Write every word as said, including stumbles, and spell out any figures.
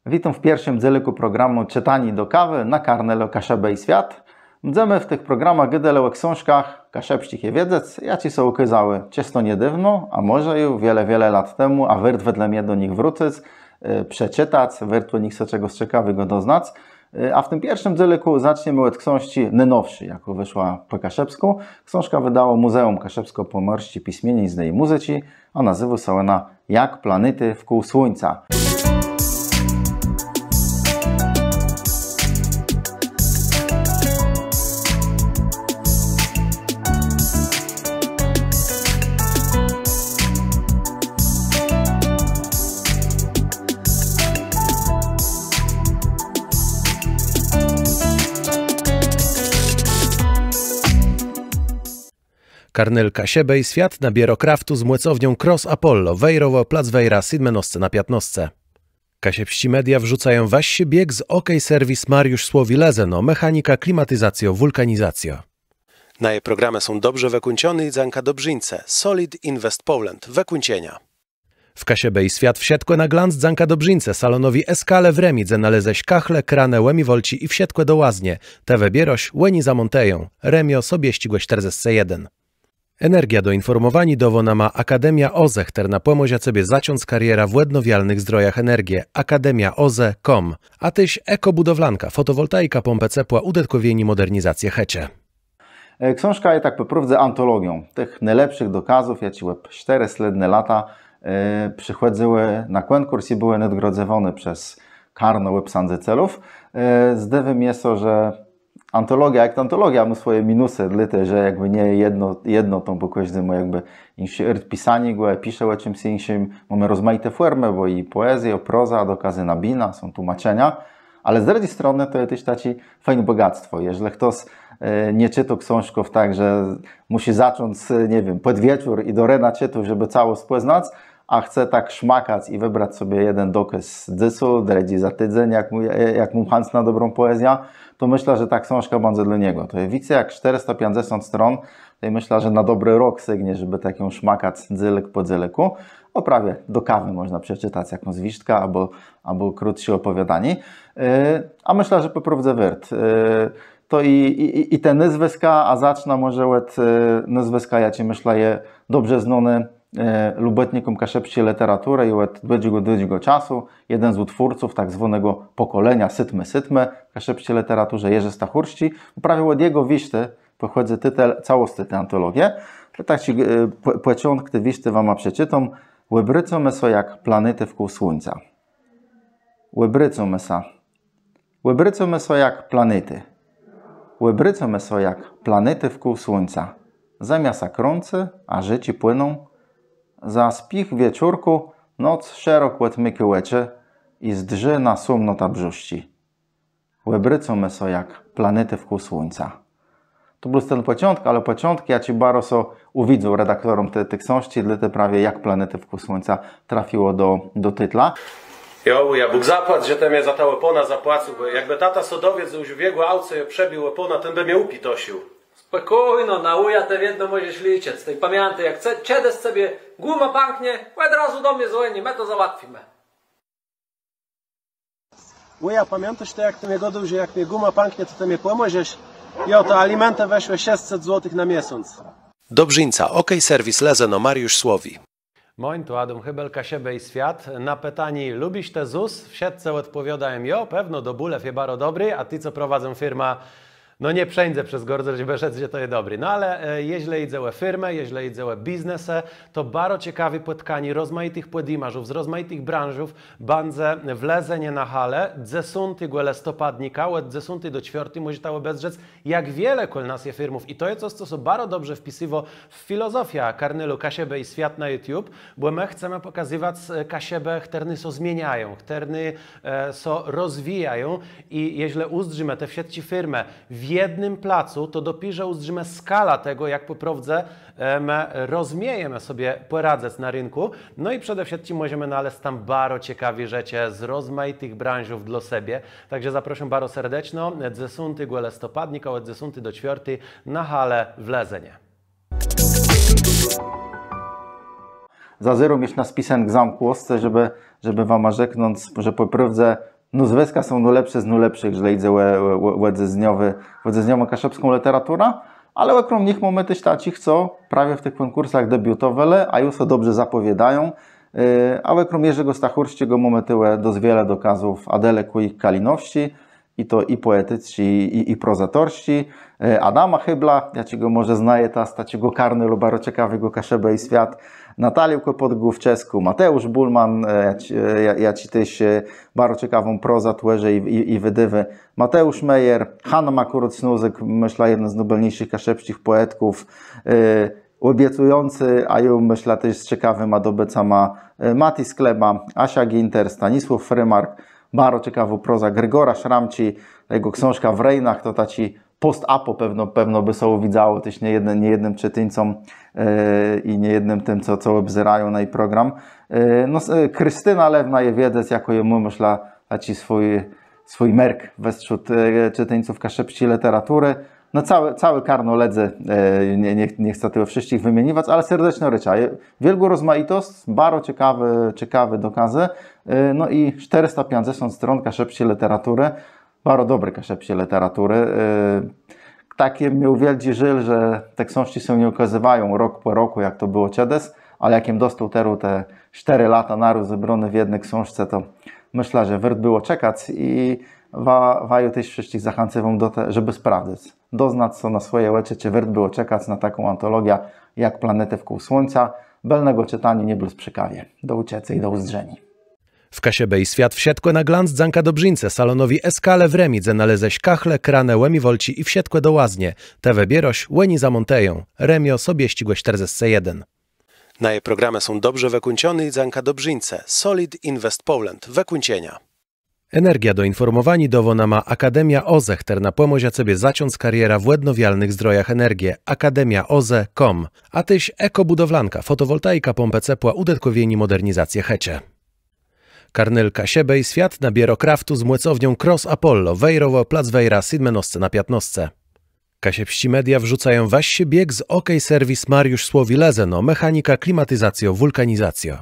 Witóm w pierszim dzélëkù programù Czëtanié do kawë na kanale Kaszëbë i Swiat. Mdzemë w tëch programach gôdelë ò ksążkach kaszëbsczich i wiedzec, jaczé sã ùkôzałë czësto niedôwno, a mòże ju wiele, wiele lat temù, a wôrt wedle mie do nich wrócëc, e, przeczëtac, wôrt ò nich sã czegòs cekawégò doznac. E, a w tim pierszim dzélëkù zaczniemë òd ksążczi nônowszi, jakô wëszła pò kaszëbskù. Ksążkã wëdało Mùzeùm Kaszëbskò-Pòmòrsczi Pismieniznë i Mùzyczi, a nazéwô sã òna Jak planétë wkół Słuńca. Kanal Kaszëbë i Swiat nabiérô kraftu z mòcownią Cross Apollo, Wejrowò, plac Wejra sétmënôsce na piãtnôsce. Kaszëbsczé media wrzucają wëższi bieg z OK Serwis Mariusz Słowi, Lëzëno, mechanika, klimatizacjô, wùlkanizacjô. Naje programë są dobrze wëkùńczoné i dzãka dobrzińcë Solid Invest Poland, wëkùńczenia. W Kaszëbë i Swiat wszëtkò na glanc dzãka dobrzińcë, salonowi Eskale w Rëmi, dze nalézesz kachle, kranë, ùmiwalczi i wszëtkò do łaznie. Të wëbiérôsz, òni zamòntëją. Rëmiô, Sobiesczégò sztërdzescë jeden. Energiã do infòrmòwaniô dôwô nama Akademia O Z E, chtërna pòmòże cebie zacząc karierã w òdnowialnëch zdrojach energie. Akademia O Z E com. A téż Ekobudowlanka, fòtowòltaika, pómpë cepła, ùdëtkòwienié mòdernizacje chëczë. E, ksążka je tak pò prôwdze antologią tëch nôlepszich dokôzów, jaczé òb sztërë slédné lata, e, przëchòdzëłë na kònkùrs i bëłë nôdgrôdzywóné przez karno òbsądzëcelów. E, zdôwô mie sã, że antologiô, jak to antologiô, mô swòje minusë, dlôte że jakbë nie je jedno, jednotą, bò kòżdi mô jakbë jinszi ôrt pisaniégò, pisze ò czims jinszim, mómë rozmajité fòrmë, bò i pòezjô, proza, dokôzë na binã, są tłómaczenia. Ale z drëdżi stronë to je téż taczé fejn bògactwò. Jeżlë chtos, e, nie czëtô ksążków tak, że mùszi zacząc, e, nie wiém, pòd wieczór i do rena czëtôł, żebë całosc pòznac, a chce tak szmakac i wëbrac sobie jeden dokôz dzysô, drëdżi za tidzéń, jak mô, e, jak mô chãc na dobrą pòezjã, to mëszlã, że ta ksążka bãdze dlô niegò. To je wicy jak sztërësta piãcdzesąt strón, to jô mëszlã, że na dobri rok sygnie, żebë tak jã szmakac dzélëk pò dzélëkù. Ò, prawie do kawë mòżna przeczëtac jakąs wiérztã abò, abò krótszé òpòwiôdanié. E, a mëszlã, że pò prôwdze wôrt. E, to i, i, i, i te nôzwëska, a zacznã mòże òd, e, nôzwëska, jaczé mëszlã je dobrze znóné, e, lubòtnikóm kaszëbsczi lëteraturë i òd dłudżégò, dłudżégò czasu jeden z ùtwórców tak zwónégò pòkòleniô sétmë sétmë w kaszëbsczi lëteraturze, Jerzi Stachùrsczi. Prawie òd jegò wiérztë pòchòdzy titel całoscë ti antologie. To taczi, e, pò-, pòczątk ti wiérztë wama przeczëtóm. Òbrôcómë sã jak planétë wkół Słuńca. Òbrôcómë sã. Òbrôcómë sã jak planétë. Òbrôcómë sã jak planétë wkół Słuńca. Zemia sã krący, a rzéczi płëną. Za spich wieczórkù noc szerok òtmikô òczë i zdrzi na sómnotã brzózczi. Òbrôcómë sã jak planétë wkół Słuńca. To béł ten pòczątk, ale pòczątk, jaczi baro sã ùwidzôł redaktoróm ti, ti ksążczi, dlôte prawie Jak planétë wkół Słuńca trafiło do, do titla. Jo, wùja, Bóg zapłac, że të mie za tã òpònã zapłacył, bò jakbë tata sã dowiedzôł, że w jegò auce jô przebił òpònã, ten bë mie ùpitosył. Spòkójno, na wùja të wiedno mòżesz liczëc. Tej pamiãtôj, jak ce-, czedës cebie guma pãknie, òd razu do mie zwòni, më to załatwimë. Wùja, pamiãtôsz të, jak të mie gôdôł, że jak mie guma pãknie, to të mie pòmòżesz? Jo, to alimentë wëszłë, szescset złotëch na miesąc. Dobrzińca, OK Serwis Lëzëno, Mariusz Słowi. Mòjn, tu Adóm Hébel, Kaszëbë i Swiat. Na pitanié: lubisz të ZUS? Wszëtcë òdpòwiôdają: jo, pewno, do bùlew je baro dobri, a ti, co prowadzą firmã, no nie przeńdze przez gôrdzel, żebë rzec, że to je dobri. No ale, e, jeżlë jidze ò firmë, jeżlë jidze ò biznesë, to baro cekawi pòtkanié rozmajitëch pòdjimarzów z rozmajitëch branżów bãdze w Lëzënie na halë, dzesątégò lëstopadnika, òd dzesąti do czwiôrti mòżeta òbezdrzec, jak wiele kòl nas je firmów. I to je cos, co sã baro dobrze wpisywô w filozofiã kanalu Kaszëbë i Swiat na YouTube, bò më chcemë pòkazëwac, e, Kaszëbë, chtërny sã zmieniają, chtërny, e, sã rozwijają. I jeżlë ùzdrzimë te wszëtczé firmë w jednym placu, to dopiérze ùzdrzimë skalã tegò, jak pò prôwdze, e, më rozmiejemë sobie pòradzëc na rënkù. No i przede wszëtczim mòżemë nalezc tam baro cekawi rzeczë z rozmajitëch branżów dlô sebie. Tak że zaprôszóm baro serdeczno, dzesątégò lëstopadnika òd dzesąti do czwiôrti na halë w Lëzënie. Zazéróm jesz na spisënk zamkłoscë, żebë, żebë wama rzeknąc, że pò prôwdze Nôzwëska są nôlepszé z nôlepszich, jeżlë jidze ò, ò, ò dzysdniowi, ò dzysdniową kaszëbską lëteraturã, ale òkróm nich mómë téż taczich, co prawie w tëch kònkùrsach debiutowelë, a ju sã dobrze zapòwiôdają. E, a òkróm Jerzégò Stachùrsczégò mómë téż dosc wiele dokôzów Adelë Kùjik-Kalinowsczi, i to i pòeticczi, i, i prozatorsczi. E, Adama Hébla, jaczégò mòże znajeta z taczégò karnôlu baro cekawégò Kaszëbë i Swiat, Nataliã Kłopòt-Główczewską, Mateùsz Bùlman, e, jaczi, e, ja-, jaczi téż, e, baro cekawą prozã twòrzi i, i, i wëdôwô, Mateùsz Meyer, Hanna Makùrôt-Snuzyk, mëszlã, jednô z nôbëlniészich kaszëbsczich pòetków, e, òbiecëjący, a jô mëszlã téż z cekawima dobëcama, e, Matis Kleba, Asia Ginter, Stanisłôw Frymark, baro cekawô proza Grégòra Szramczi, jegò ksążka W Rëjnach, to taczi post-apo pewno, pewno bë sã ùwidzało téż niejednym, niejednym czëtińcóm, e, i niejednym tim, co, co òbzérają naji program. E, no, s-, e, Kristina Lewna je wiedzec, jakô je, mô, mëszlã, taczi swój, swój merk westrzód, e, czëtińców kaszëbsczi lëteraturë. No, całé, całé karno lëdzy, e, nie, nie, nie chcã tegò wszëtczich wëmieniwac, ale serdeczno rôczã. Je wiôlgô rozmajitosc, baro cekawé, cekawé dokôzë, e, no i sztërësta piãcdzesąt strón kaszëbsczi lëteraturë. Baro dobri kaszëbsczi lëteraturë. E, tak jem miôł wiôldżi żôl, że te ksążczi sã nie ùkazywają rok pò rokù, jak to bëło czedës, ale jak jem dostôł terô te sztërë lata naróz zebróné w jedny ksążce, to mëszlã, że wôrt bëło czekac i wa-, waju téż wszëtczich zachãcywóm do te, żebë sprawdzëc, doznac sã na swòje òczë, czë wôrt bëło czekac na taką antologiã jak Planétë wkół Słuńca. Bëlnégò czëtaniô, nié blós przë kawie. Do ùczëcô i do ùzdrzeniô. W Kaszëbë i Swiat wszëtkò na glanc dzãka dobrzińcë, salonowi Eskale w Rëmi, dze nalézesz kachle, kranë, ùmiwalczi i wszëtkò do łaznie. Të wëbiérôsz, òni zamòntëją. Rëmiô, Sobiesczégò sztërdzescë jeden. Naje programë są dobrze wëkùńczoné i dzãka dobrzińcë Solid Invest Poland. Wëkùńczenia. Energiã do infòrmòwaniô dôwô nama Akademia OZE, chtërna pòmòże cebie zacząc karierã w òdnowialnëch zdrojach energie. Akademia oze com. A téż Ekobudowlanka, fòtowòltaika, pómpë cepła, ùdëtkòwienié, mòdernizacje chëczë. Karnôl Kaszëbë i Swiat nabiérô kraftu z mòcownią Cross Apollo, Wejrowò, plac Wejra sétmënôsce na piãtnôsce. Kaszëbsczé media wrzucają wëższi bieg z OK Serwis Mariusz Słowi, Lëzëno, mechanika, klimatizacjô, wùlkanizacjô.